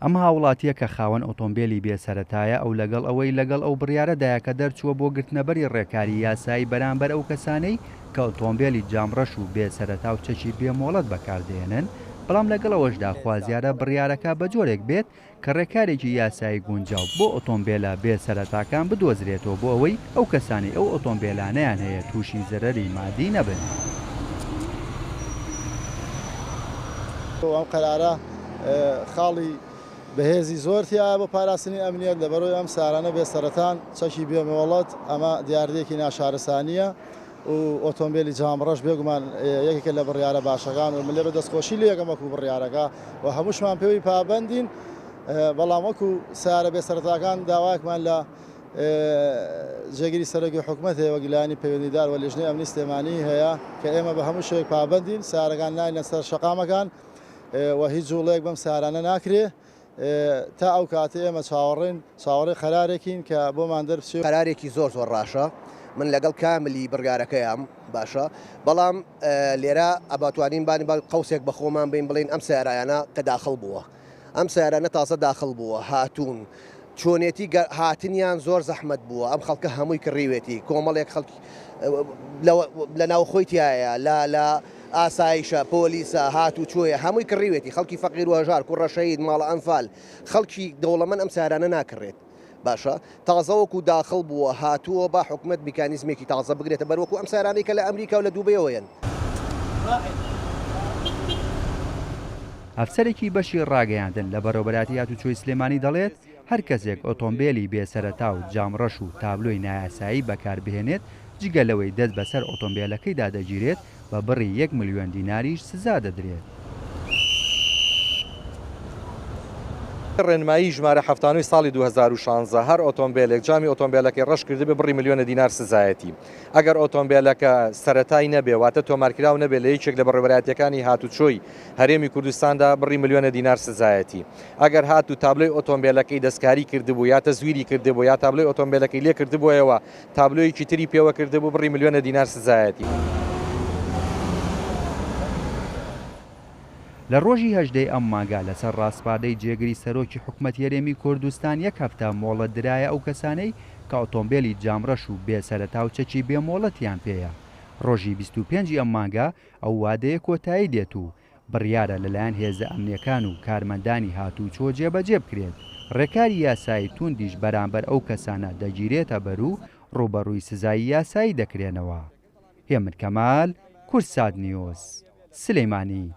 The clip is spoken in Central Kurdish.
ئەم هاوڵاتییە کە خاوەن ئۆتۆمبێلی بێ سەرەتایە، ئەو لەگەڵ ئەوەی لەگەڵ ئەو بڕیارەدایە کە دەرچووە بۆ گرتنەبەری ڕێکاری یاسایی بەرامبەر ئەو کەسانەی کە ئۆتۆمبێلی جامڕەش و بێ سەرەتا و چەکی بێ مۆڵەت بەکاردەهێنن، بەڵام لەگەڵ ئەوەشدا خوازیارە بڕیارەکە بە جۆرێک بێت کە ڕێکارێکی یاسایی گونجاو بۆ ئۆتۆمبێلە بێ سەرەتاکان بدۆزرێتەوە بۆ ئەوەی ئەو کەسانەی ئەو ئۆتۆمبێلانەیان هەیە تووشی زەرەری مادی نەبن. ئەم قەرارە خاڵی بەهێزی زۆر تیایە بۆ پاراستنی ئەمنیەت، لەبەرئەوەی ئەم سارانە بێ سەرەتان، چەکی بێ مۆڵەت، ئەمە دیاردەیەکی ناشارستانییە و ئۆتۆمبێلی جامڕەش بێگومان یەکێکە لە بڕیارە باشەکان و من لێرە دەستخۆشی لێ ئەکەم وەکو بڕیارەکە و هەمووشمان پێوەی پابەندین، بەڵام وەکو سەیارە بێ سەرەتاکان داوایەکمان لە جێگری سەرۆکی حکومەت هەیە وەک لایەنی پەیوەندیدار و لیژنەی ئەمنی سلێمانی هەیە کە ئێمە بە هەموو شێوەیەک پابەندین، سەیارەکان ناینە سەر شەقامەکان و هیچ جوڵەیەک بەم سەیارانە ناکرێ تا ئەو کاتەی ئێمە چاوەڕێین چاوەڕێی قەرارێکین کە بۆمان دەربچێ. قەرارێکی زۆر زۆر ڕاشە من لەگەڵ کاملی بڕیارەکەیام باشە بەڵام لێرە ئەباتوانین بانی با قەوسێک بەخۆمان بین بڵین ئەم سەیارایانە کە داخڵ بووە ئەم سەیارانە تازە داخڵ بووە هاتوون چۆنێتی هاتنیان زۆر زەحمەت بووە ئەم خەڵکە هەمووی کڕیوێتی کۆمەڵێک خەڵکی لە ناوخۆی تایە لە لە ئاسایشە پۆلیسە هاتوچۆیە هەمووی کڕیوێتی خەڵکی فەقیر و هەژار کوڕە شەهید ماڵە ئەنفال خەڵکی دەوڵەمەند ئەم سەیارانە ناکڕێت باشە تازە وەکو داخڵ بووە هاتووە با حکومەت میکانیزمێکی تازە بگرێتە بەر وەکو ئەم سەیارانەی کە لە ئەمریکا و لە دوبەیەوە یەن. ئەفسەرێکی بەشی ڕاگەیاندن لە بەڕێوەبەرایەتی هاتوچۆی سلێمانی دەڵێت، هەر کەسێک ئۆتۆمبێلی بێ سەرەتا و جام ڕەش و تابلۆی نایاسایی بەکاربهێنێت، جگە لەوەی دەست بەسەر ئۆتۆمبێلەکەیدا دەگیرێت، بە بڕی یەک ملیۆن دیناریش سزا دەدرێت. ڕێنمایی ژمارە 79 ساڵی 2016 هەر ئۆتۆمبێلێک جامی ئۆتۆمبێلەکەی ڕەش کردبێ بڕی ملیۆنە دینار سزایەتی. ئەگەر ئۆتۆمبێلەکە سەرەتای نەبێ واتە تۆمارکراو نەبێ لە یەکێک لە بەڕێوەبەرایەتییەکانی هاتوچۆی هەرێمی کوردستاندا بڕی ملیۆنە دینار سزایەتی. ئەگەر هاتوو تابلۆی ئۆتۆمبێلەکەی دەستکاری کردبوو یا تەزویری کردبوو یا تابلۆی ئۆتۆمبێلەکەی لێ کردبوویەوە تابلۆیەکی تری پێوە کردبوو بڕی ملیۆنە دینار سزایەتی. لە ڕۆژی 18 ی ئەم مانگە لەسەر ڕاسپاردەی جێگری سەرۆکی حکومەتی هەرێمی کوردستان یەک هەفتە مۆڵەت درایە ئەو کەسانەی کە ئۆتۆمبێلی جامڕەش و بێ سەرەتا و چەکی بێ مۆڵەتیان پێیە ڕۆژی 25 ی ئەم مانگە ئەو وادەیە کۆتایی دێت و بڕیارە لەلایەن هێزە ئەمنییەکان و کارمەندانی هاتووچۆ جێبەجێ بکرێت، ڕێکاری یاسایی تووندیش بەرامبەر ئەو کەسانە دەگیرێتە بەر و ڕووبەڕووی سزای یاسایی دەکرێنەوە. هێمن کەمال، کوردسات نیوز، سلێمانی.